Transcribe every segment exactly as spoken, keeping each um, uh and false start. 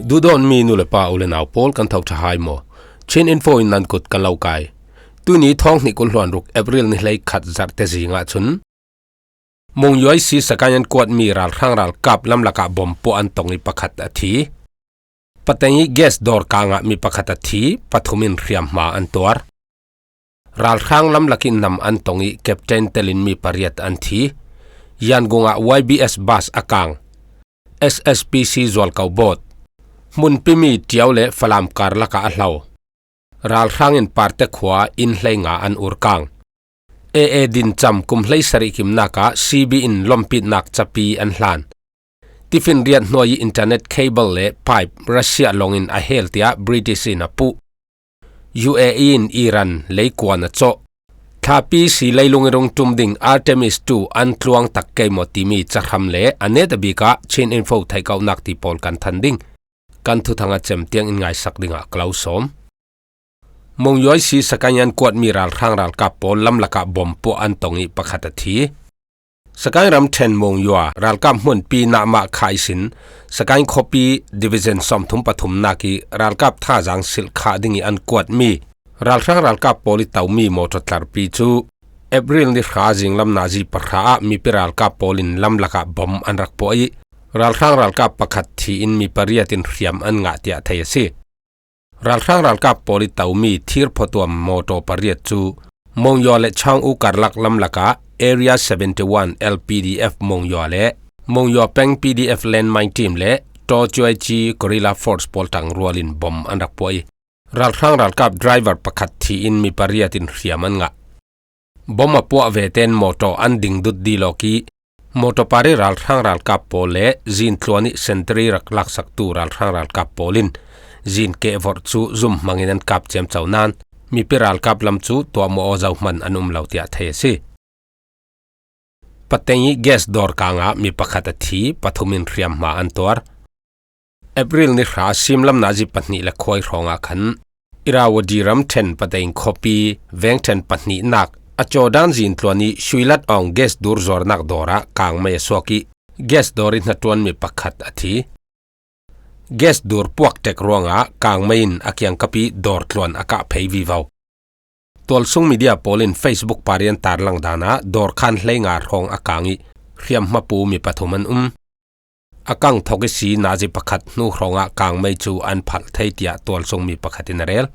Duhdawtmi nu le pa, u le nau pawl, kan tho ṭha hai maw? Chin Info in nan kut kan lo kai. Tuni thawng hnih kul hluan ruk April ni hleikhat zarhte zingah chun Monywa I C Sagaing an kuatmi ralhrang ralkap lamlakah bom puah an tong ih pakhat a thi. Pateng ih gas dawr kangah mi pakhat a thi, pathum in hriamhma an tuar. Ralhrang lamlak ih nam an tong ih captain telin mi pariat an thi. Yangon ah Y B S bus a kang. S S P C Zualkau Boat. Hmunpi mi Tiau le Falam karlakah a hlo. Ralhrang in Parte khua inn hleinga an ur kang. A A din cam kum hleisarih kimnak ah C B in lompitnak capi an hlan. Tiffin riat hnuai ih internet cable le pipe Russia lawng in a hel tiah British in a puh. U A E in Iran leikuan a cawh. Thlapi si leilung ih rung ṭum ding Artemis two an tluang tak kei maw timi cahram le a netabik ah Chin Info theihkauhnak ti pawl kan than ding. Kan thuthang a cem tiang in ngaisak dingah ka lo sawm. Monywa I C Sagaing an kuatmi ralhrang ralkap pawl lamlakah bom puah an tong ih pakhat a thi. Sagaing ramṭhen Monywa ralkap hmunpi Nahmah kha ihsin Sagaing khuapi Division sawmthum pathumnak ih ralkap thazaang silh khah ding ih an kuatmi ralhrang ralkap pawl ih tomi mawṭaw tlarpi cu April ni hra zinglam nazi pahra ah mipi ralkap pawl in lamlakah bom an rak puah ih ralhrang ralkap pakhat thi in mi pariat in hriam an ngah tiah thei a si. Ralhrang ralkap pawl ih tomi thir phutuam mawṭaw pariat cu Monywa le Chang-u karlak lamlakah Area seventy one L P D F Monywa le Monywa peng P D F Landmine Team le Tawcuaici Guerrilla Force pawl ṭangrual in bom an rak puah ih ralhrang ralkap driver pakhat thi in mi pariat in hriam an ngah. Bom a puah vete in mawṭaw an ding dut dil awk ih mawṭaw par ih ralhrang ralkap pawl le zintluan ih sentry rak laksaktu ralhrang ralkap pawl in zin kehvorh cu zum hmangin an kap ciamco nain mipi ralkap lam cu tuahmawh aw zohman an um lo tiah thei a si. Pateng ih gas dawr kangah mi pakhat a thi, pathum in hriamhma an tuar. April ni hra simlam nazi pahnih le khuai hrawngah khan Irrawaddy ramṭhen Pateng khuapi vengṭhen pahnihnak a cawdan zintluan ih Shuilat Awng gas dur zuarnak dawrah kangmei a suak ih gas dawr ih hnaṭuanmi pakhat a thi. Gas dur puak ṭek ruangah kangmei in a kiangkap ih dawr tluan a kah phei vivo. Tualsung media pawl in Facebook par ih an tarlang dan ah dawr khan hleinga hrawng a kang ih hriamhma pu mi pathum an um. A kang thok ihsi nazi pakhat hnu hrawngah kangmei cu an phalh thei tiah tualsung mi pakhat in a rel.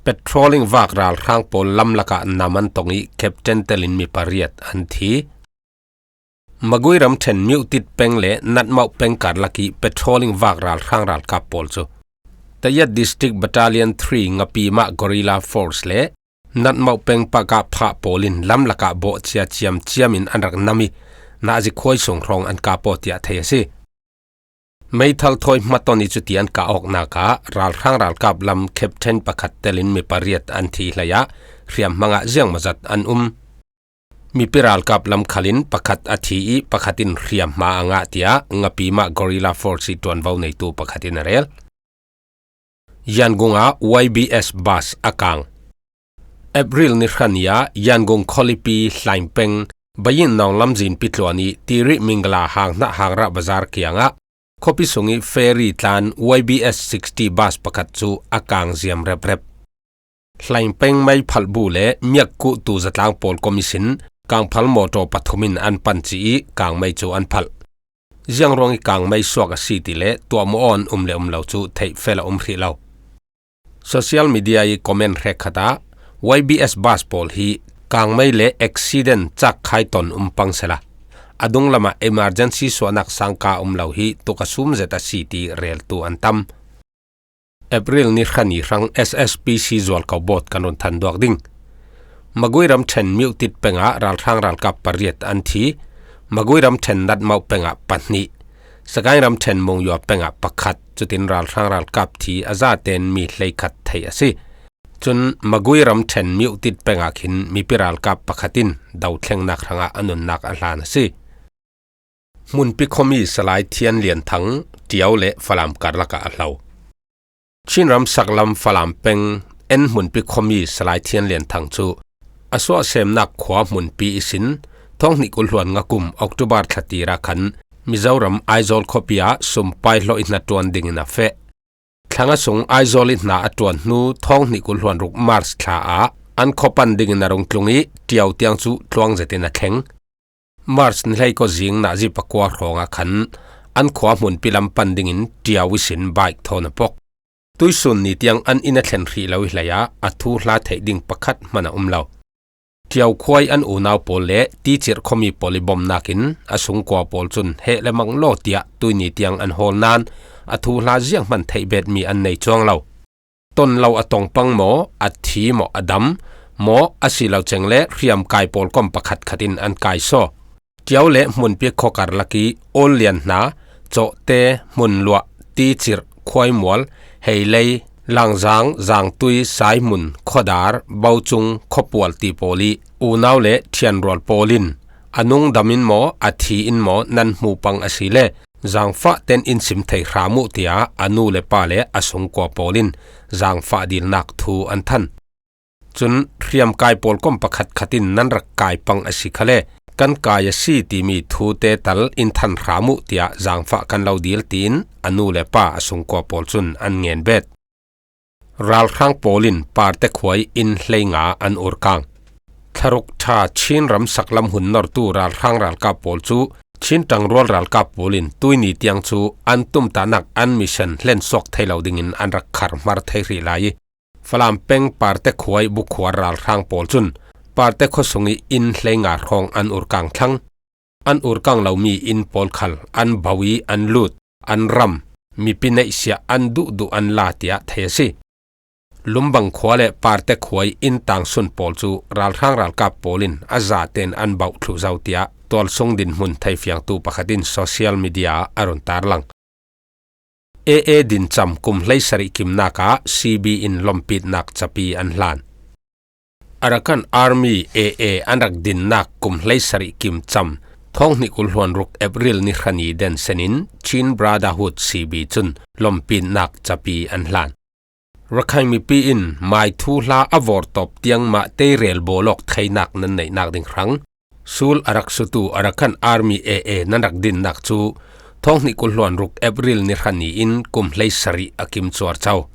Patrolling vak ralhrang pawl lamlakah nam an tong ih captain telin mi pariat an thi. Magway ramṭhen Myotit peng le Natmawh peng karlak ih patrolling vak ralhrang ralkap pawl cu Tayad District Battalion three Ngapimah Guerrilla Force le Natmawh peng pakah phah pawl in lamlakah bawh cia ciamciam in an rak nam ih nazi khuai sung hrawng an kap aw tiah thei a si. Meithal thawi hmaton ih cuti an kah awknak ah ralhrang ralkap lam captain pakhat telin mi pariat an thi hlei ah hriamhma ngah ziangmawzat an um. Mipi ralkap lam khalin pakhat a thi ih pakhat in hriamhma a ngah tiah Ngapimah Guerrilla Force ih ṭuanvo neitu pakhat in a rel. Yangon ah Y B S bus a kang. April ni hra ni ah Yangon khualipi Hlaing peng Bayin Nawng lam zinpi tluan ih Tiri Mingala hang hnah hangrah bazar kiangah khuapi sung ih ferry tlan Y B S sixty bus pakhat cu a kang ziam reprep. Hlaing peng mei phalh bu le miak kuhtu zatlang pawl kom ihsin kangphal mawṭaw pathum in an pan cih ih kangmei cu an phalh. Ziangruang ih kangmei suak a si ti le tuahmawh aw an um le um lo cu theih fel a um hrih lo. Social media ih comment hrekkhat ah Y B S bus pawl hi kangmei le accident cakkhai ton um pang sehla, a dunglam ah emergency suahnak sangka um lo hi tuk a sum zet a si ti reltu an tam. April ni hra ni hrang S S P C Zualkau Boat kan run than duak ding. Magway ramṭhen Myotit peng ah ralhrang ralkap pariat an thi. Magway ramṭhen Natmawh peng ah pahnih. Sagaing ramṭhen Monywa peng ah pakhat. Cutin ralhrang ralkap thi a zaten mi hleikhat theih a si. Cun Magway ramṭhen Myotit peng ah khin mipi ralkap pakhat in dothlengnak hrangah a nunnak a hlan a si. Hmunpi khuami Salai Thian Lian Thang, Tiau le Falam karlak ah a hlo. Chin ram saklam Falam peng En Hmunpi khuami Salai Thian Lian Thang cu a suahsemnak khua hmunpi ihsin thawng hnih kul hluan nga kum October thla tir ah khan Mizoram Aizawl khuapi ah sumpai hlawh i hna ṭuan dingin a feh. Thlanga sung Aizawl i hna a ṭuan hnu thawng hnih kul hluan ruk March thla ah an khuapan dingin a rung tlung i, Ṭiau tiang cu tluang zetin a thleng. March ni hleikua zing nazi pakua hrawngah khan an khua hmunpi lam pan dingin Ṭiau ihsin bike thawn a pok. Tuisun ni tiang an inn a thlen hrih lo i hleiah a thuhla theih ding pakhat hman a um lo. Ṭiau khua i an unau pawl le Ticirh khuami pawl i bawmnak in a sungkua pawl cun heh le mang law tiah tuini tiang an hawl nain a thuhla zianghman theih betmi an nei cuang lo. Ton lo a tong pang maw, a thi maw, a dam maw, a si lo ceng le hriamkai pawl kom pakhat khat in an kai saw. Ṭiau le hmunpi khawkar lak i Awllian hna, Cawhte, Hmunluah, Ticirh, Khuaimual, Heilei, Langzang, Zangtui, Saihmun, Khuadar, Bocung, Khuapual ti pawl i unau le ṭhianrual pawl in a nungdam in maw, a thi in maw nan hmu pang a si le, zaangfah ten in sim thei hram uh, tiah a nu le pa le a sungkua pawl in zaangfah dilnak thu an than. Cun hriamkai pawl kom pakhat khat in nan rak kai pang a si khale, kan kai a si timi thute tal in than hram uh, tiah zaangfah kan lo dil, tiin a nu le pa a sungkua pawl cun an ngen bet. Ralhrang pawl in Parte khua i inn hleinga an urkang. Thlaruk ṭha Chin ram saklam hun nortu ralhrang ralkap pawl cu Chin ṭangrual ralkap pawl in tuini tiang cu an tumtahnak an mission hlen suak thei lo dingin an rak khar hmar thei hrih lai i, Falam peng Parte khua i bukhuar ralhrang pawl cun Parte khuasung i inn hleinga hrawng an urkang thlang. An urkang lomi inn pawl khal an bau i an lut, an ram, mipi neihsiah an duhduh an la, tiah thei a si. Lumbang khua le Parte khua i inn tangsun pawl cu ralhrang ralkap pawl in a zaten an bauh thluh zo, tiah tualsung dinhmun theifiangtu pakhat in social media ah a run tarlang. A A din cam kum hleisarih kimnak ah C B in lompitnak capi an hlan. Arakan Army, A A, an rak dinnak kum hleisarih kim cam thawng hnih kul hluan ruk April ni hra ni den senin Chin Brotherhood, C B, cun lompitnak capi an hlan. Rakhine mipi in mai thuhla a vawrtawp tiang mah tei rel bawlawk theinak nan neihnak ding hrang sul a rak sutu Arakan Army, A A, nan rak dinnak cu thawng hnih kul hluan ruk April ni hra ni in kum hleisarih a kim cuarco.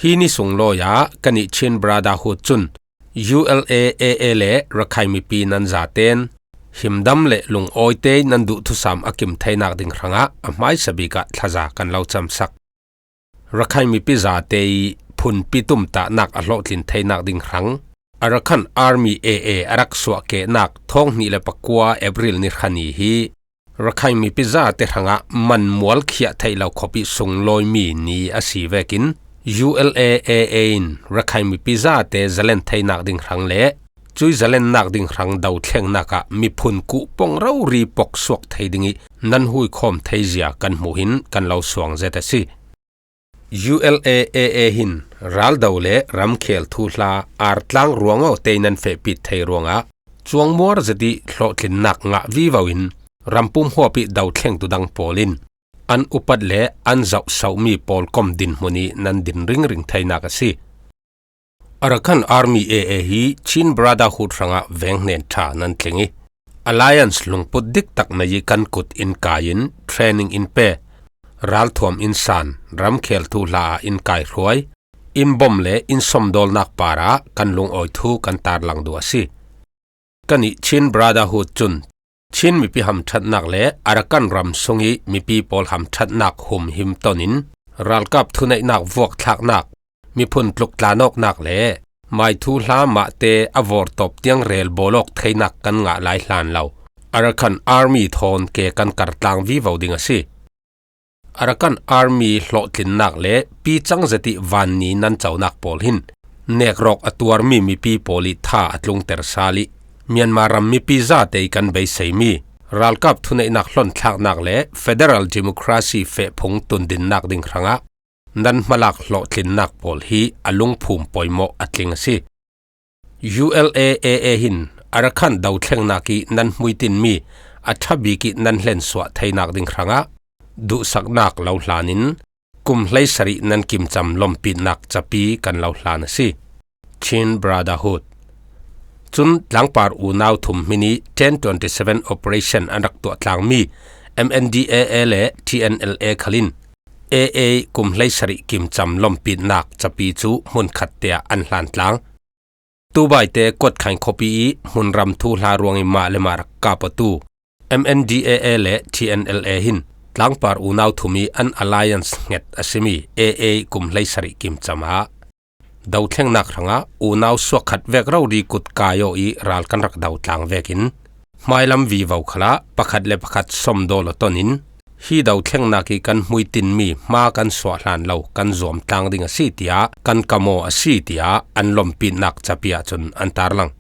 Hi ni sunglawi ah kan i Chin Brotherhood cun U L A A A le Rakhine mipi nan zaten himdam le lungawite nan duhthusam a kim theinak ding hrangah a hmaisa bik ah thlaza kan lo camsak. Rakhine mipi zate i phunpi tumtahnak a hlawhtlin theinak ding hrang Arakan Army, A A, a rak suahkehnak thawng hnih le pakua April ni hra ni hi Rakhine mipi zate hrangah manmual khiah theih lo khawpi sunglawimi ni a si vekin U L A A A in Rakhine mipi zate zalen theinak ding hrang le cui zalennak ding hrang dothlengnak ah miphun kuh pong rori pok suak thei ding i nan huikhawm theizia kan hmuh hin kan lo suang zet a si. U L A A A hin raldo le ramkhel thuhla artlang ruangawte nan fehpit thei ruangah cuangmuar zet i hlawhtlinnak ngah vivo in rampum huap i dothlengtu dang pawl in an upat le an zohsohmi pawl kom dinhmun i nan din ringring theinak a si. Arakan Army, A A, hi Chin Brotherhood hrangah venghnen ṭha nan tling i, Alliance lungput diktak nei i kan kut in kai in training in pe, ralthuam in san, ramkhel thuhla ah in kaihruai, in bom le in somdawlnak parah kan lungawi thu kan tarlang duh a si. Kan i Chin Brotherhood cun Chin mipi hamṭhatnak le Arakan ram sung i mipi pawl hamṭhatnak humhim ton in ralkap thuneihnak vuakthlaknak, miphun tluk tlanawknak le mai thuhla mahte a vawrtawp tiang rel bawlawk theinak kan ngah lai hlan lo Arakan Army thawn ke kan kartlang vivo ding a si. Arakan Army hlawhtlinnak le picang zet i vanni nan conak pawl hin nekrawk a tuarmi mipi pawl i tha a tlungter sal i Myanmar ram mipi zate i kan beiseimi ralkap thuneihnak hlonthlaknak le federal democracy fehphung tundinnak ding hrangah nan hmalak hlawhtlinnak pawl hi a lungphum poimawh a tling a si. U L A A A hin Arakan dothlengnak i nan hmuitinmi a ṭha bik i nan hlensuah theinak ding hrangah duhsaknak lo hlanin kum hleisarih nan kimcam lompitnak capi kan lo hlan a si. Chin Brotherhood. Cun tlangpar unau thum hmin i ten twenty seven operation an rak tuah tlangmi M N D A A le T N L A khalin A A kum hleisarih kimcam lompitnak capi cu hmunkhat teah an hlan tlang. Tubaite Kuat Khain khuapi i hmunram thuhla ruangih mah le mah rak kap awtu M N D A A le T N L A hin tlangpar unau thum i an alliance hnget a simi A A kum hleisarih kimcam ah dothlengnak hrangah unau suakkhat vek rori kut kai aw i ral kan rak do tlang vekin hmailam vivo khalah pakhat le pakhat somdaw lo tonin hi dothlengnak i kan hmuitinmi hma kan suah hlan lo kan zuam tlang ding a si tiah kan kam aw a si tiah an lompitnak capi ahcun an tarlang.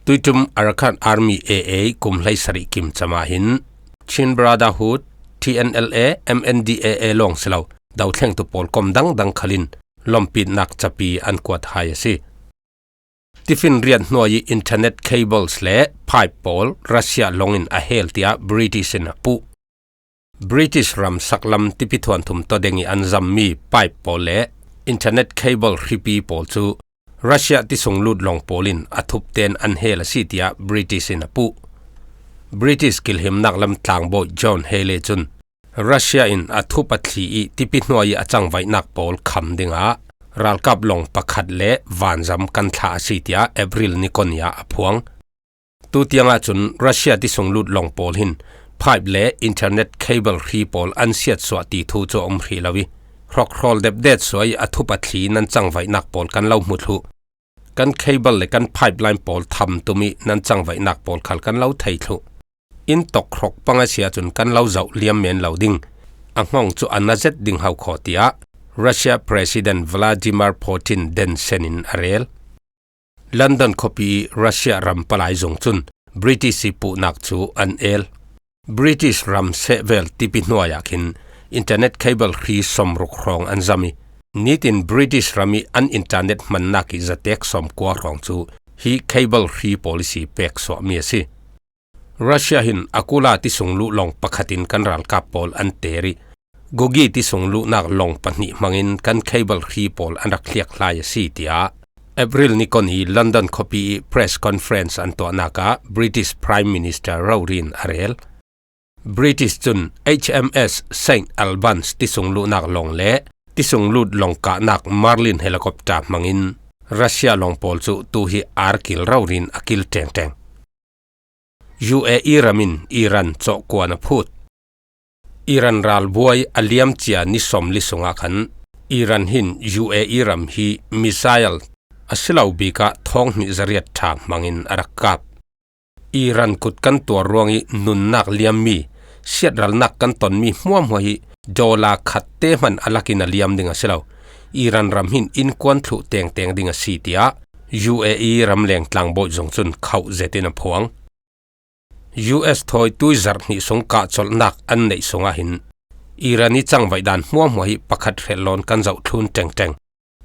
Tuitum Arakan Army A A kum hleisarih kimcam ah hin Chin Brotherhood, T N L A, M N D A A lawng si lo dothlengtu pawl kom dangdang khalin lompitnak capi an kuat hai a si. Tiffin riat hnuai i internet cables le pipe pawl Russia lawngin a hel tiah British in a puh. British ram saklam tipi thuanthum tawdeng i an zammi pipe pawl le internet cable hripi pawl cu Russia tisunglut lawng pawl in a thup tein an hel a si tiah British in a puh. British kilhimnak lam tlangbawi John Haley cun Russia in a thup a thli i tipi hnuai i a cangvaihnak pawl kham dingah ralkap lawng pakhat le vanzam kan thlah a si tiah April ni kua ni ah a phuang. Tutiang ahcun Russia tisunglut lawng pawl hin pipe le internet cable hri pawl an siatsuah ti thu cu a um hrih lo i, hrokhrawl depdet suai a thup a thli nan cangvaihnak pawl kan lo hmu thluh. Kan cable le kan pipeline pawl tham tum i nan cangvaihnak pawl khal kan lo thei thluh. Inn tawk hrawk pang a si ahcun kan lo zoh liam men lo ding. A hngawng cu a na zet ding hau khaw, tiah Russia President Vladimir Putin densen in a rel. London khuapi i Russia ram palai zung cun British i puhnak cu an el. British ram sehvel tipi hnuai ah khin internet cable hri sawmruk hrawng an zam i, nitin British ram i an internet hmannak i zatek sawmkua hrawng cu hi cable hri policy peksuahmi a si. Russia hin Akula tisunglut lawng pakhat in kan ralkap pawl an ter i, Gugi tisungluhnak lawng pahnih hmangin kan cable hri pawl an rak hliakhlai a si, tiah April ni kua ni London khuapi i press conference an tuahnak ah British Prime Minister rori in a rel. British cun H M S Saint Albans tisungluhnak lawng le tisunglut lawng kahnak Marlin helicopter hmangin Russia lawng pawl cu tu hi arkil rori in a kil ṭengṭeng. U A E ram in Iran cawhkuan a phut. Iran ralbuai a liamcia ni sawmli sungah khan Iran hin U A E ram hi missile a si lo bik ah thawng hnih zariat ṭha hmangin a rak kap. Iran kut kan tuar ruang i nunnak liammi, siatralnak kan tonmi hmuahhmuah hi dollar khat te hman a lakin a liam ding a si lo. Iran ram hin innkuan thluh tengteng ding a si, tiah U A E ramleng tlangbawi zung cun khauh zetin a phuang. U S thawi tuizarh hnih sung kahcolhnak an neih sungah hin Iran i cangvaih dan hmuahhmuah hi pakhat hrelh lawn kan zoh thlun ṭengṭeng.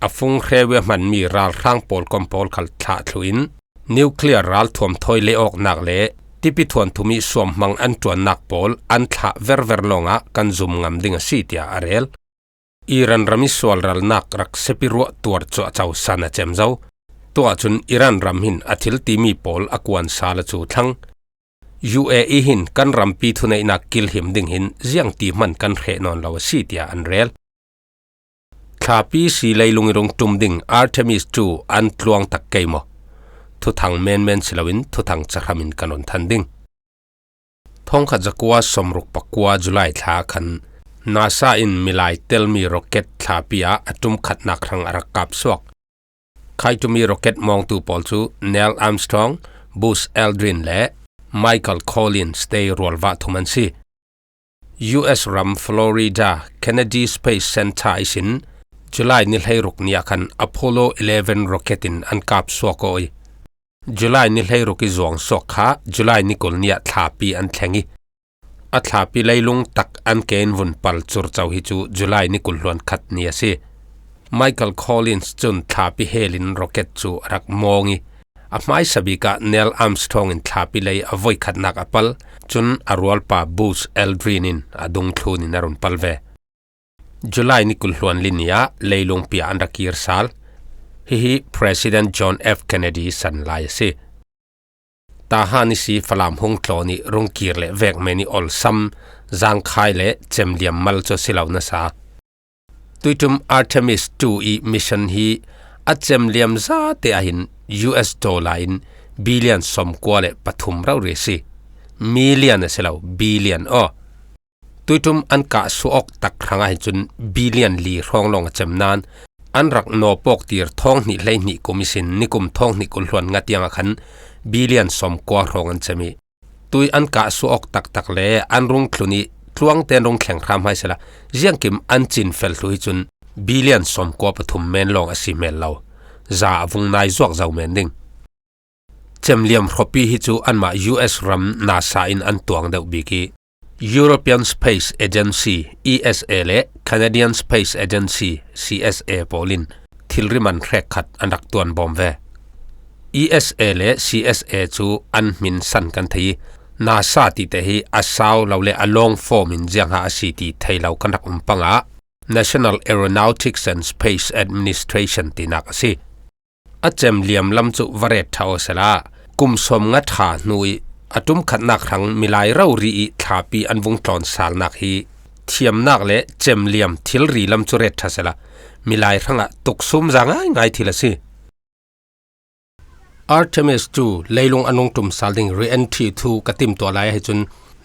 A fung hreu i a hmanmi ralhrang pawl kom pawl khal thlah thluh in nuclear ralthuam thawi leh awknak le tipi thuanthum i suamhmang an ṭuannak pawl an thlah verver lawngah kan zum ngam ding a si, tiah a rel. Iran ram i sualralnak rak sipi ruah tuar cuahco san a cem zo. Tuah cun Iran ram hin a thil timi pawl a kuan sal a cu thlang. U A E hin kan rampi thuneihnak kilhim ding hin ziangti hman kan hreh nawn lo a si, tiah an rel. Thlapi si leilung i rung ṭum ding Artemis two an tluang tak kei maw? Thuthang menmen si loin thuthang cahram in kan run than ding. Thawngkhat zakua sawmruk pakua July thla khan NASA in milai telmi rocket thlapi ah a ṭum khatnak hrang a rak kap suak. Khaitumi rocket mawngtu pawl cu Neil Armstrong, Buzz Aldrin le Michael Collins te rualvah thum an si. U S ram Florida Kennedy Space Center ihsin July ni hleiruk ni ah khan Apollo eleven rocket in an kap suak aw i, July ni hleiruk i zuang suak kha July ni kul ni ah thlapi an thleng i, a thlapi leilung tak an kein vun pal curco hi cu July ni kul hluan khat ni a si. Michael Collins cun thlapi helin rocket cu a rak mawng i, a hmaisa bik ah Neil Armstrong in thlapi lei a voikhatnak a pal, cun a rualpa Buzz Aldrin in a dungthlun in a run pal ve. July ni kul hluan li ni ah leilungpi ah an rak kir sal. Hihi President John F Kennedy san lai a si. Taha ni si Falam hung tlawn i rungkir le vek men i olsam zangkhai le cemliam mal cu si lo nasa. Tuitum Artemis two i mission hi a cemliam zate ah hin U S dollar in billion sawmkua le pathum rori si. Million a si lo, billion aw. Tuitum an kah suak tak hrangah hin cun billion li hrawng lawng a cem nain an rak nawpawk tir thawng hnih hlei hnih kum ihsin nikum thawng hnih kul hluan nga tiangah khan billion sawmkua hrawng an cem i tui an kah suak taktak le an rung thlun i tluangte an rung thleng hram hai sehla ziangkim an cin fel thlu hi cun billion sawmkua pathum men lawng a si mel lo. Za a vung nai zuak zo men ding. Cemliam hrawpi hi cu anmah U S ram nasa in an tuang deuh bik i European Space Agency, E S A, le Canadian Space Agency, C S A, pawl in thilri man hrekkhat an rak tuan bawm ve. E S A le C S A cu an hmin san kan thei i nasa tite hi a sau lo le a long form in ziangha a si ti thei lo kan rak um pangah National Aeronautics and Space Administration tinak a si. A cemliam lam cu va ret ṭha aw sehla, kum sawmnga ṭha hnu i a ṭum khatnak hrang milai rori i thlapi an vung tlawn salnak hi thiamnak le cemliam thilri lam cu ret ṭha sehla, milai hrangah tuksum za ngaingai thil a si. Artemis two leilung a nung ṭum sal ding re-entry thu ka timtuah lai ahi cun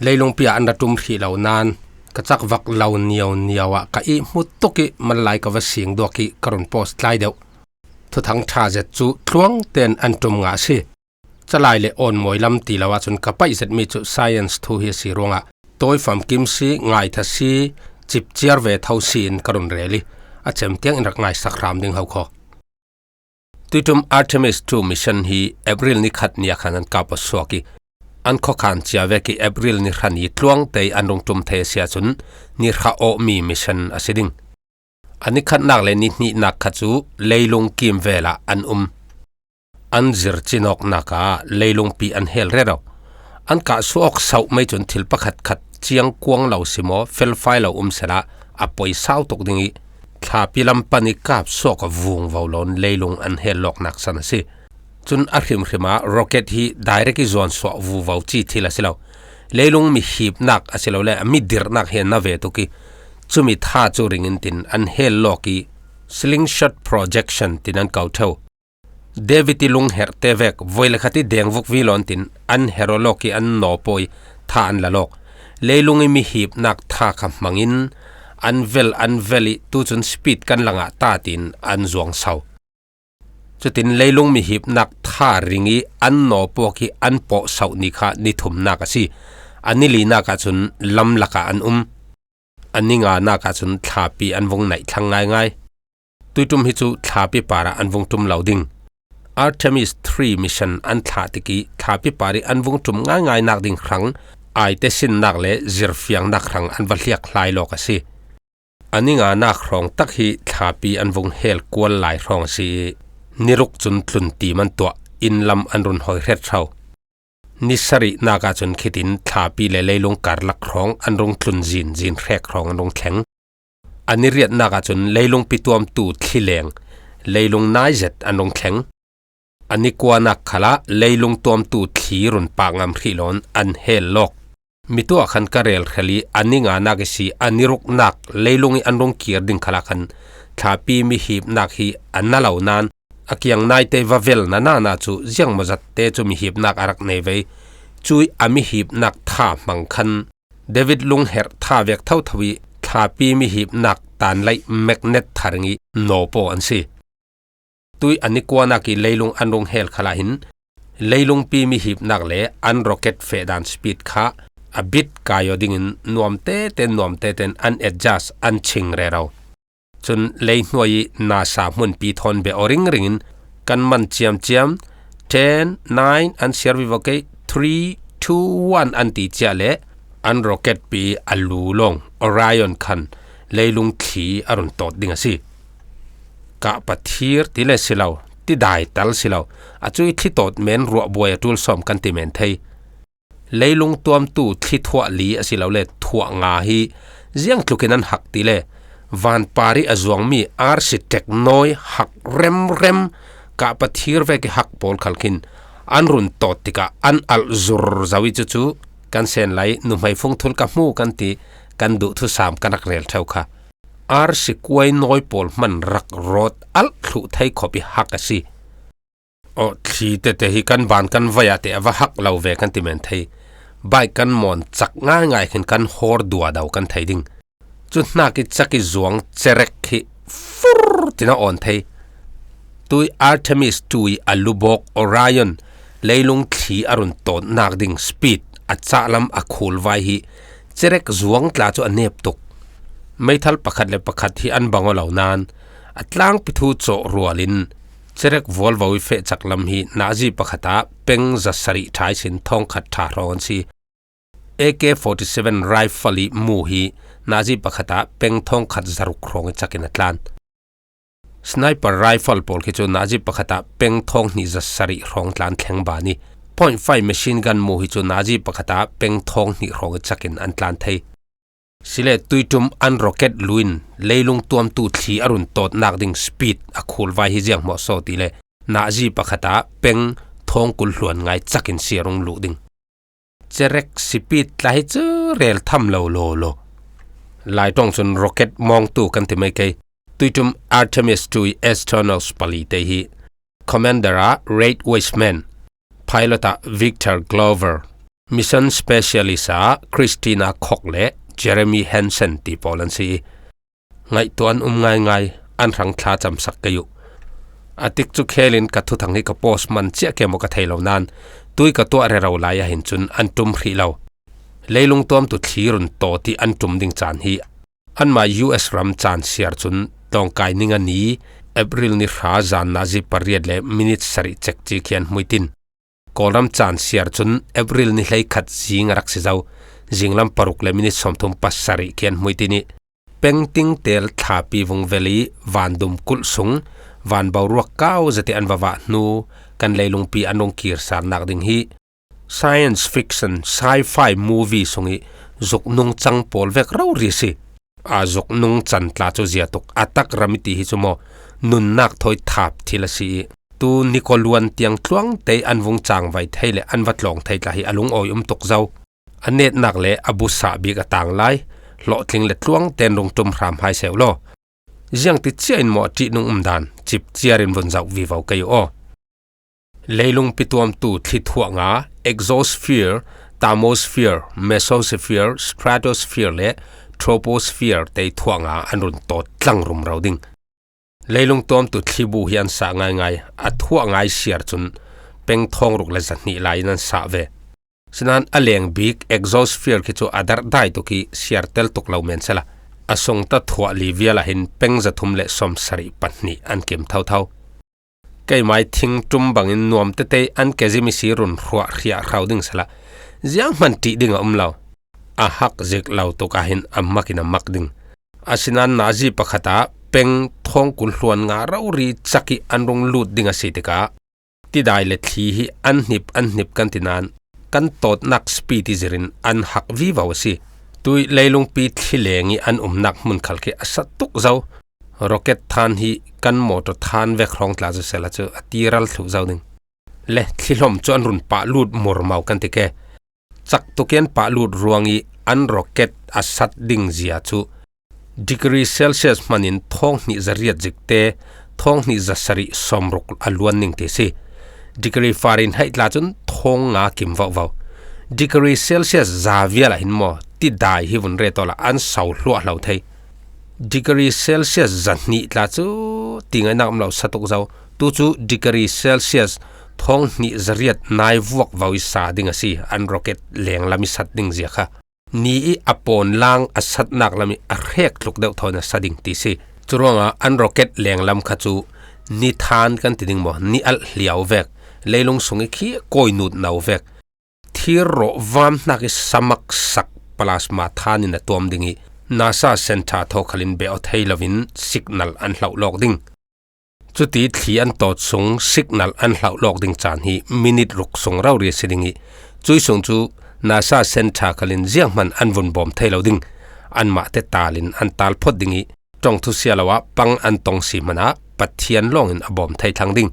leilungpi ah an ra ṭum hrih lo nain ka cakvak lo nio nio ah ka ihmu tuk i mal lai ka va sing duak i ka run post tlai deuh. Thuthang ṭha zet cu tluang tein an ṭum ngah a si. Calai le awnmawi lam ti lo ahcun ka paih zetmi cu science thu hi a si ruangah tawi famkim si, ngaitha si, cipciar ve tho si in ka run rel i a cem tiang in rak ngaisak hram ding ho kho. Tuitum Artemis two mission hi April ni khat ni ah khan an kap aw suak i an khuakhan cia vek i April ni hra ni tluang te i an rung ṭum thei a si ahcun ni hra awhmi mission a si ding. A ni khatnak le ni hnihnak kha cu leilung kim vel ah an um. An zir cinawknak ah leilungpi an hel rero. An kah suak sauh mei cun thil pakhat khat ciang kuang lo si maw, felfai lo um sehla a poi sau tuk ding i thlapi lam pan i kap suak a vung vo loin leilung an hel lawknak san a si. Cun a hrimhrim ah rocket hi direct i zuan suah vuvo ci thil a si lo. Leilung mi hipnak a si lo le a mi dirhnak hi a na ve tuk i cumi tha cu ringin tin an hel lawk i slingshot projection tin an ko ṭheu. David i lungherh te vek voi le khat i dengvuk vi lawn tin an hero lawk i an nawpawi tha an la lawk. Leilung i mi hipnak tha kha hmangin an vel an vel i tucun speed kan la ngah ta tiin an zuang sau. Cutin leilung mi hipnak tha ring i an nawpawi i an pawh sauh ni kha ni thumnak a si. A ni linak ahcun lamlak ah an um. A ni nganak ahcun thlapi an vung naih thlang ngaingai. Tuitum hi cu thlapi parah an vung ṭum lo ding. Artemis three mission an thlah tik i thlapi par i an vung ṭum ngaingainak ding hrang, aite sinnak le zirfiangnak hrang an va hliak hlai lawk a si. A ni nganak hrawng tak hi thlapi an vung hel kual lai hrawng a si i niruk cun tlun tim an tuah, inn lam an run hawi hret hro. Ni sarihnak ahcun khitin thlapi le leilung karlak hrawng an rung tlun zin zin hrek hrawng an rung thleng. A ni riatnak ahcun leilungpi tuamtu thli leng, leilung nai zet an rung thleng. A ni kuanak khalah leilung tuamtu thli run pah ngam hrih loin an hel lawk. Mi tuah khan ka rel hrel i a ni nganak i si a ni ruknak leilung i an rung kir ding khalah khan thlapi mi hipnak hi a na lo nain a kiang naite va vel na nana cu ziangmawzat te cu mi hipnak a rak nei ve. Cui a mi hipnak tha hmang khan David lungherh tha vek thotho i thlapi mi hipnak tanlaih magnet tharing i nawpaw an si. Tui a ni kuanak i leilung an rung hel khalah hin leilungpi mi hipnak le an rocket fehdan speed kha a bit kai aw dingin nuamtete nuamtete in an adjust an ching rero. Cun leihnuai i nasa hmunpi thawn beh aw ringring in kan man ciamciam, ten, nine an siar vivo kei, three, two, one an ti ciah le an rocket pi a lu lawng Orion khan leilung thli a run tawt ding a si. Kah pathir ti le si lo, tidai tal si lo, a cui thli tawt men ruahbuai a ṭul sawm kan ti men thei. Leilung tuamtu thli thuah li a si lo le thuah nga hi ziang tlukin an hak ti le vanpar i a zuangmi arsitek nawi hak remrem kah pathir vek i hak pawl khal khin an run tawt tikah an alh zur zo i cucu kan sen lai nuhmei fungthul ka hmu kan ti kan duh thusam kan rak rel ṭheu kha. Arsi kuai nawi pawl hman rak rawt alh thluh thei khawp i hak a si. Aw, thli tete hi kan ban kan vai ah te a va hak lo ve kan ti men thei. Bike kan mawn cak ngaingai khin kan hawr duadau kan thei ding. Cu hnak i cak i zuang cerek hi fur tina awn thei. Tui Artemis tui a lubawk Orion leilung thli a run tawtnak ding speed a cahlam a khulvai hi cerek zuang tla cu a nep tuk. Meithal pakhat le pakhat hi an bang aw lo nain a tlangpi thu cawh rualin cerek vualvo i feh cak lam hi nazi pakhat ah peng zasarih ṭha ihsin thawngkhat ṭha hrawng an si. A K forty-seven rifle i mu hi nazi pakhat ah peng thawngkhat zaruk hrawng i cakin a tlan. Sniper rifle pawl khi cu nazi pakhat ah peng thawng hnih zasarih hrawng tlan thleng ban i point five machine gun mu hi cu nazi pakhat ah peng thawng hnih hrawng i cakin an tlan thei. Sile tuiṭum an rocket luin leilung tuamtu thli a run tawtnak ding speed a khulvai hi ziang hmawh saw tile nazi pakhat ah peng thawng kul hluan ngai cakin si a rung luh ding. Cerek speed tla hi cu rel tham lo law law. Lai ṭawng cun rocket mawngtu kan ti mai kei. Tuiṭum Artemis tui astronauts pali te hi Commander ah Reid Wiseman, pilot ah Victor Glover, mission specialist ah Christina Koch le Jeremy Hansen ti pawl an si i, ngaihtuah an um ngaingai, an hrang thlacamsak kei uh. A tikcu khelin ka thuthang hi ka post man ciah ke maw ka thei lo nain tui ka tuah rero lai ah hin cun an ṭum hrih lo. Leilung tuamtu thli run tawt i an ṭum ding caan hi anmah U S ram caan siar cun tlawngkai ninga ni April ni hra zan nazi pariat le minit sarih cek ci khi an hmuitin. Kawlram caan siar cun April ni hleikhat zing a rak si zo, zinglam paruk le minit sawmthum pasarih khi an hmuitin i pengting tel thlapi vung vel i vandum kulh sung vanboruak kau zate an va vah hnu kan leilungpi an rung kirsarnak ding hi science fiction, sci-fi movie sung i zuk nungcang pawl vek rori a si. A zuk nungcan tla cu ziatuk a tak ram i ti hi cu maw nunnak thawi thap thil a si i tu nikawluan tiang tluangte an vung cangvai thei le an va tlawng thei tla hi a lungawi um tuk zo. A netnak le a busah bik a tang lai, hlawhtling le tluangte an rung ṭum hram hai seuh law. Ziangti cia in maw a ṭihnung um dan cip ciar in vun zoh vivo kei uh aw. Leilung pituamtu thli thuah nga, exosphere, thermosphere, mesosphere, stratosphere le troposphere te thuah nga an run tawt tlang rumro ding. Leilung tuamtu thlibu hi an sah ngaingai, a thuah ngai siar cun peng thawng ruk le zahnih lai in an sah ve. Sinan a leng bik exosphere khi cu a darh dai tuk i siar tel tuk lo men sela, a sungta thuah li vial ah hin peng zathum le sawmsarih pahnih an kim thotho. Keimai thing ṭum bangin nuam tete an kezim i si run hruah hriah hrau ding sela, zianghman ṭih ding a um lo. A hak zik lo tuk ah hin a mak in a mak ding. Asinan nazi pakhat ah peng thawng kul hluan nga rori cak i an rung lut ding a si tikah, tidai le thli hi an hnip an hnip kan ti nain kan tawtnak speed i zirin an hak vivo a si. Tui leilungpi thli leng i an umnak hmun khal khi a sat tuk zo. Rocket than hi kan motor than vek hrawng tla cu sela cu a tiral thluh zo ding. Le thlihlawm cu an run pah lut murmau kan ti ke. Cak tuk i an pah lut ruang i an rocket a sat ding zia cu degree Celsius hmanin thawng hnih zariat zikte thawng hnih zasarih sawmruk a luan ning ti si. Degree Fahrenheit tla cun thawng nga kim vovo. Degree Celsius za vial ah hin maw tidai hi vun ret awla an so hluah hlo thei. Degree Celsius zahnih tla cu ti ngainak um lo sa tuk zo. Tu cu degree Celsius thawng hnih zariat nai vuak vo i sa ding a si, an rocket lenglam i sat ding zia kha. Ni i a pawn lang a satnak lam i a hrek tluk deuh thawn a sa ding ti si. Curuangah an rocket lenglam kha cu ni than kan ti ding maw, ni alh hliau vek, leilung sung i khi kawi nut no vek, thir rawh vam hnak i samak sak plasma than in a tuam ding i NASA center thaw khalin beh aw thei loin signal an hlauh lawk ding. Cuti thli an tawt sung signal an hlauh lawk ding caan hi minit ruk sung rori a si ding i, cui sung cu NASA center khalin zianghman an vun bawm thei lo ding. Anmah te talin an tal phawt ding i, ṭong thu sia lo ah pang an tong si hmanah Pathian lawngin a bawm thei thlang ding.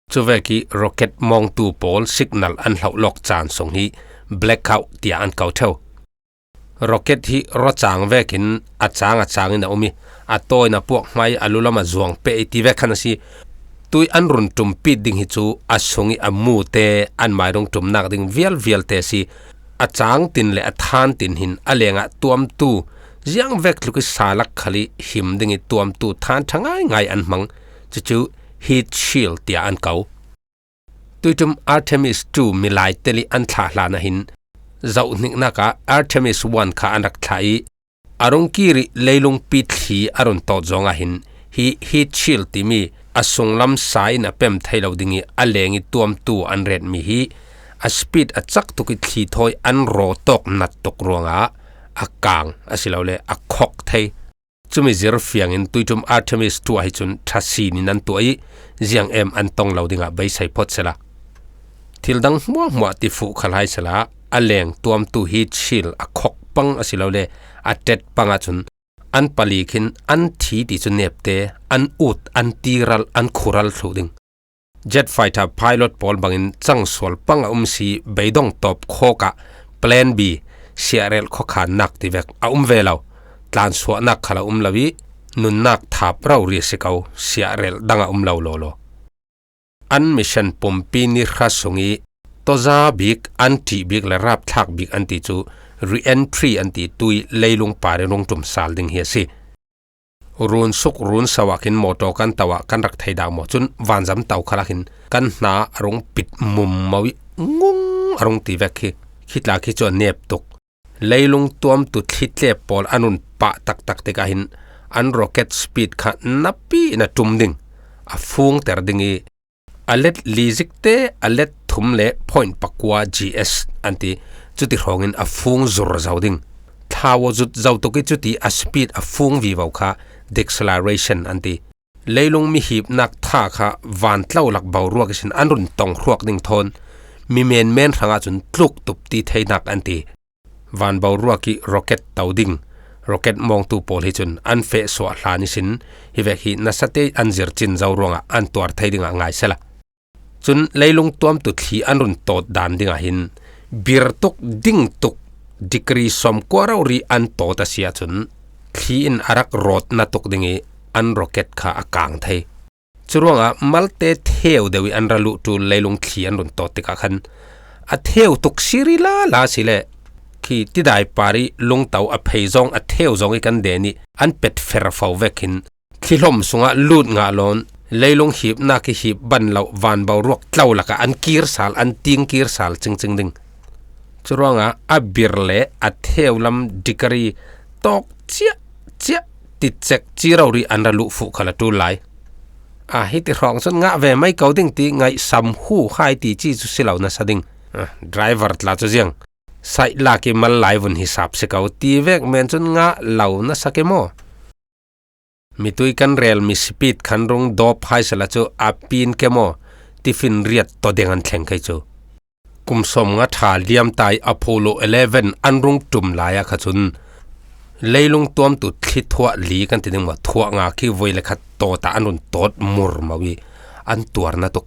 Cuvek hi rocket mawngtu pawl signal an hloh lawk caan sung hi blackout tiah an ko ṭheu. Rocket hi rawcang vekin a cang a cangin a um ih, a tawiin a puak hmai, a lulam a zuang peh ih ti vek khan a si. Tui an run ṭumpit ding hi cu a sung ih a mute anmai rung ṭumnak ding vialvialte a si. A cang tin le a than tin hin a lengah tuamtu ziang vek tluk ih sa lak khal ih him ding ih tuamtu than ṭha ngaingai an hmang. Cucu heat shield tiah an ko. Tuiṭum Artemis two milai tel ih an thlah hlan ah hin zohhniknak ah Artemis one kha an rak thlah ih, a rung kir ih leilungpi thli a run tawt zawng ah hin hi heat shield timi a sunglam sa in a pem thei lo ding ih a leng ih tuamtu an retmi hi a speed a cak tuk ih thli thawi an raw tawk nat tuk ruangah a kang asilole a khok thei. Cumi zir fiangin tuiṭum Artemis two ahi cun ṭha sinin an tuah ih ziang em an tong lo dingah beisei phawt sehla, thil dang hmuahhmuah ti fuh khal hai sehla, a leng tuamtu heat shield a khok pang asilole a ṭet pang ahcun an palik hin an thi ti cu nepte, an ut, an tiral, an khural thluh ding. Jet fighter pilot pawl bangin cangsual pang a um si, beidong tawp khawk ah plan B, siahrelh khuakhannak ti vek a um ve lo. Tlansuahnak khal a um lo ih nunnak thap rori a si ko, siahrelh dang a um lo lawlaw. An mission pumpi ni hra sung ih tawza bik, an ṭih bik le rapthlak bik an ti cu re-entry an ti, tui leilung par ih rung ṭum sal ding hi a si. Run suk run so ah khin mawtaw kan to ah kan rak thei dah maw? Cun vanzam to khal ah khin kan hna a rung pit mummo ih ngung a rung ti vek hi. Khitlak hi cu a nep tuk. Leilung tuamtu thlitlep pawl an run pah taktak tikah hin an rocket speed kha napi in a ṭum ding, a fungter ding ih, a let li zikte, a let thum le point pakua G S an ti. Cuti hrawngin a fung zur zo ding. Thlau aw zut zo tuk ih cuti a speed a fung vivo kha deceleration an ti. Leilung mihipnak tha kha vantlo lak boruak ihsin an run tong hruak ding thawn mi menmen hrangah cun tluk tup ti theinak an ti. Van boruak ih rocket to ding, rocket mawngtu pawl hi cun an feh suah hlan ihsin hivek hi nasa te an zir cin zo ruangah an tuar thei dingah ngai sehla. Cun leilung tuamtu thli an run tawt dan dingah hin bir tuk, ding tuk, degree sawmkua rori an tawt a si ahcun thli in a rak rawt na tuk ding ih an rocket kha a kang thei. Curuangah malte theu deuh ih an ra luh ṭul leilung thli an run tawt tikah khan a theu tuk siri lala si le khi tidai par ih lungto a phei zawng, a theu zawng ih kan den ih an pet fer fo vekin thlihlom sungah lut ngah lawn, leilung hipnak ih hip ban lo van boruak tlo lakah an kir sal, an ting kir sal cingcing ding. Curuangah a bir le a theu lam degree tawk ciah ciah ti cek ci rori an ra luh fuh khal a ṭul lai. A hiti hrawng cun ngah ve mai ko ding ti ngaihsam hu hai ti ci cu si lo nasa ding. Ah, driver tla cu ziang saih lak ih mal lai vun hisap si ko ti vek men cun ngah lo nasa ke maw? Mitui kan rel mi speed khan rung dawp hai sehla cu a pin ke maw? Tiffin riat tawdeng an thleng kei cu. Kum sawmnga ṭha liamta ih Apollo eleven an rung ṭum lai ah kha cun leilung tuamtu thli thuah li kan ti ding maw, thuah nga khi voi le khat tawt ah an run tawt murmo ih an tuar na tuk.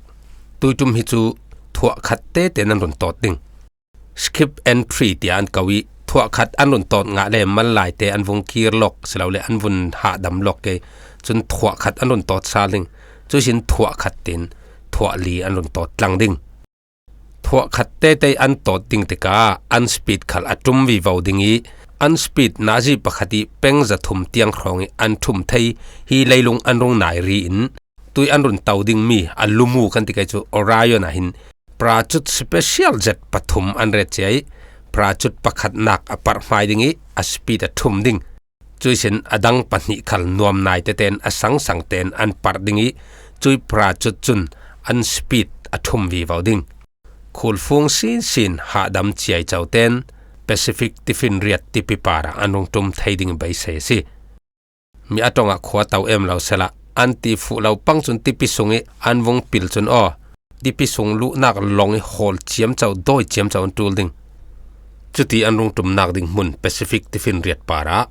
Tuiṭum hi cu thuah khat tete in an run tawt ding. Skip entry tiah an ko ih thuah khat an run tawt ngah le mal lai te an vung kir lawk silole an vun hahdam lawk ke. Cun thuah khat an run tawt sal ding. Cuihsin thuah khat tin thuah li an run tawt tlang ding. Thuah khat tete an tawt ding tikah an speed khal a ṭum vivo ding ih an speed nazi pakhat ih peng zathum tiang hrawng ih an ṭhum thei. Hi leilung an rung nai ri in tui an run to dingmi a lumu kan ti kei cu Orion ah hin parachute special jet pathum an ret cia ih parachute pakhatnak a parh hmai ding ih a speed a ṭhum ding. Cuihsin a dang pahnih khal nuam nai tete in a sangsang tein an parh ding ih cui parachute cun an speed a ṭhum vivo ding. Khulfung sinsin hahdam ciai co tein Pacific tifinriat tipi parah an rung ṭum thei ding beisei a si. Mi a ṭongah khua to em lo sehla an ti fuh lo pang cun tipi sung ih an vung pil cun aw, tipi sung luhnak lawng ih hawl ciamco, dawi ciamco an ṭul ding. Cuti an rung ṭumnak ding hmun Pacific tifinriat parah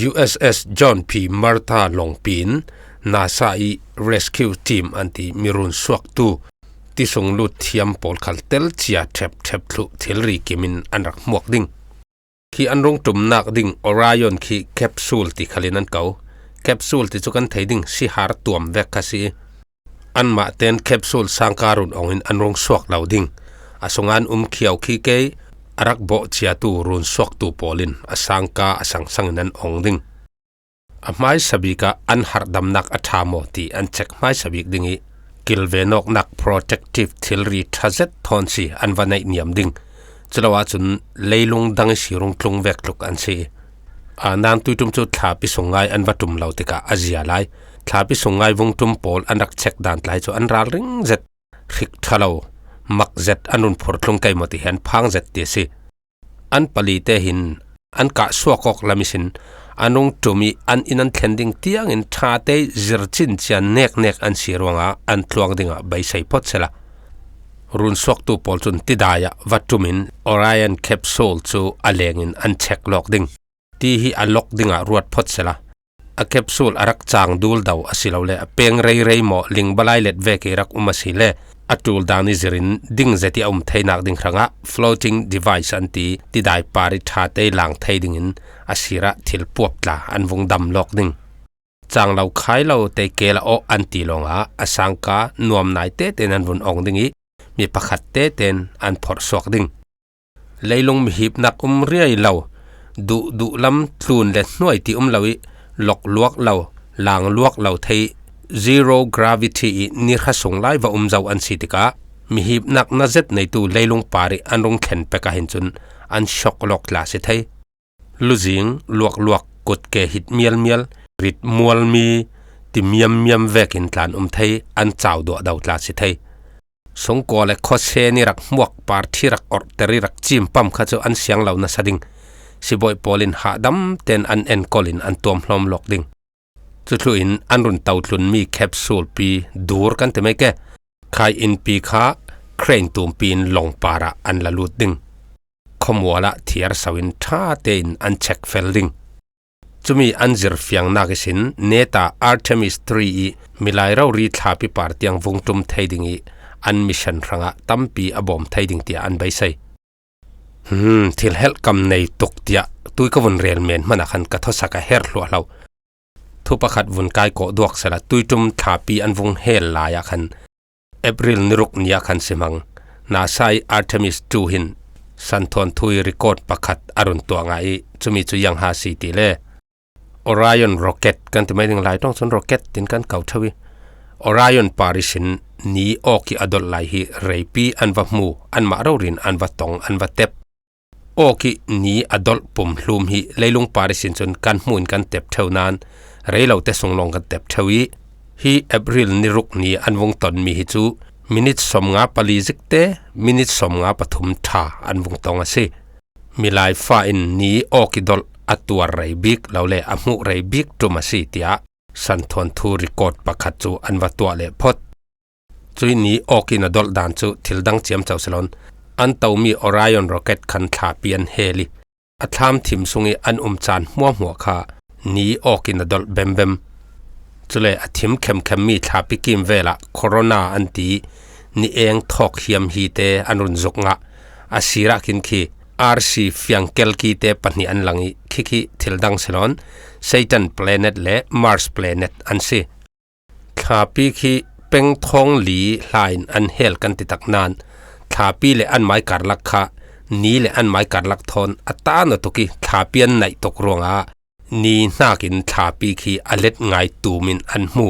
U S S John P Martha lawngpi in NASA ih rescue team an ti mirun suaktu Ti sung lut thiam pawl khal tel cia ṭhep ṭhep thluh thilri kimin an rak hmuak ding. Khi an rung ṭumnak ding Orion khi capsule ti khalin an ko. Capsule ti cu kan thei ding sihar tuam vek kha si. Anmah ten capsule sangka run ongin an rung suak lo ding. A sunga an um khiau khi kei a rak bawh ciatu run suaktu pawl in a sangka a sangsangin an ong ding. A hmaisa bik ah an harhdamnak a ṭha maw ti an check hmaisa bik ding ih, kilvenawknak protective thilri ṭha zet thawn si an va neih niam ding. Culo ahcun leilung dang ihsi rung tlung vek tluk an si. Aa, nain tuiṭum cu thlapi sung ngai an va ṭum lo tikah a zia lai. Thlapi sung ngai vung ṭum pawl an rak check dan tlai cu an ralring zet, hrik ṭha lo, mak zet an run phurtlung kei maw ti hi an phang zet ti a si. An pali te hin an kah suak awk lam ihsin an rung ṭum ih an inn an thlen ding tiangin ṭha te ih zir cin cia neknek an si ruangah an tluang dingah beisei phot sehla, run suaktu pawl cun tidai ah va ṭum in Orion capsule cu a lengin an check lawk ding. Ti hi a lok dingah ruat phot sehla, a capsule a rak cang dul do a si lo le a peng rei rei maw, ling balai let vek ih rak um a si le a ṭul dan ih zirin ding zet ih a um theinak ding hrangah floating device an ti tidai par ih ṭha te ih lang thei dingin a sirah thil puap tla an vung dam lawk ding. Cang lo khai lo te kela awh an ti lawngah a sangka nuam nai tete in an vun ong ding ih mi pakhat tete in an phorh suak ding. Leilung mihipnak um riai lo, duh duh lam tlun le hnuai ti um lo ih, lok luak lo, lang luak lo thei, zero gravity ih ni hra sung lai va um zo an si tikah, mihipnak na zet neitu leilung par ih an rung thlen pek ahhin cun an shock lawk tla si thei. Luzing luak luak, kut ke hit mial mial, rit mual mi ti miam miam vekin tlan um thei, an cau duah do tla si thei. Sungkaw le khawsen ih rak hmuak, parthi rak orhter ih rak cim pam kha cu an siang lo nasa ding. Sibawi pawl in hahdam ten an enkol in an tuam hlawm lawk ding. Cuthluh in an run to tlunmi capsule pi dur kan ti mai ke. Khai innpi kha crane tumpi in lawng parah an la lut ding. Khuamual ah thiar so in ṭha tein an check fel ding. Cumi an zirfiangnak ihsin neta Artemis three ih milai rori thlapi par tiang vung ṭum thei ding ih an mission hrangah tampi a bawm thei ding tiah an beisei. Hmm, thil helhkam nei tuk tiah tui ka vun rel men hmanah khan ka thawsak a herh hluahhlo. Thu pakhat vun kai kawh duak sehla, tuiṭum thlapi an vung hel lai ah khan April ni ruk ni ah khan si hmang. NASA ih Artemis two hin santhawn thu ih record pakhat a run tuah ngah ih, cumi cu ziang ha si ti le Orion rocket kan ti mai ding, Laiṭawng cun rocket tin kan ko ṭheu ih, Orion par ihsin ni awk ih a dolh lai hi reipi an va hmu, anmah rori in an va tong, an va tep. Awk ih ni a dolh pumhlum hi leilung par ihsin cun kan hmu in kan tep ṭheu nain rei lote sung lawng kan tep ṭheu ih, hi April ni ruk ni an vung tonmi hi cu minit sawmnga pali zikte, minit sawmnga pathum ṭha an vung tong a si. Milai fa in ni awk ih dolh a tuar rei bik lo le a hmuh rei bik ṭum a si, tiah santhawn thu record pakhat cu an va tuah leh phot. Cuih ni awk in a dolh dan cu thil dang ciamco si loin an tomi Orion rocket khan thlapi an hel ih, a thlam thim sung ih an um caan hmuahhmuah kha ni awk in a dolh bembem. Cule a thim khemkhemmi thlapi kim vel ah corona an ti ni eng thawk hiam hi te an run zuk ngah. A sirah khin khi R C fiangkelki te pahnih an lang ih, khikhi thil dang si loin Saturn planet le Mars planet an si. Thlapi khi peng thawng li hla in an hel kan ti tak nain, thlapi le an mai karlak kha ni le an mai karlak thawn a ta natuk ih thlapi an naih tuk ruangah ni hnakin thlapi khi a let ngai tum in an hmu.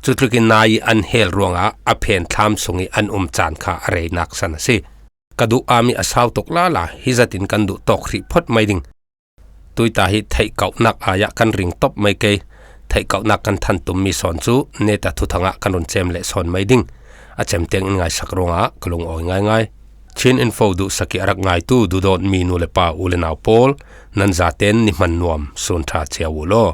Cutluk ih nai ih an hel ruangah a phen thlam sung ih an um caan kha a reinak san a si. Ka duh ami a sau tuk lala, hi zatin kan duh tawk hrih phot mai ding. Tuita hi theihkauhnak ai-ah kan ring top mai kei. Theihkauhnak kan than tummi sawn cu neta thuthang ah kan run cem leh sawn mai ding. A cem tiang in ngaisak ruangah ka lungawi ngaingai. Chin Info duhsak ih a rak ngaitu duhdawtmi nu le pa, u le nau pawl, nan zaten ni hman nuam, sun ṭha cio uh law.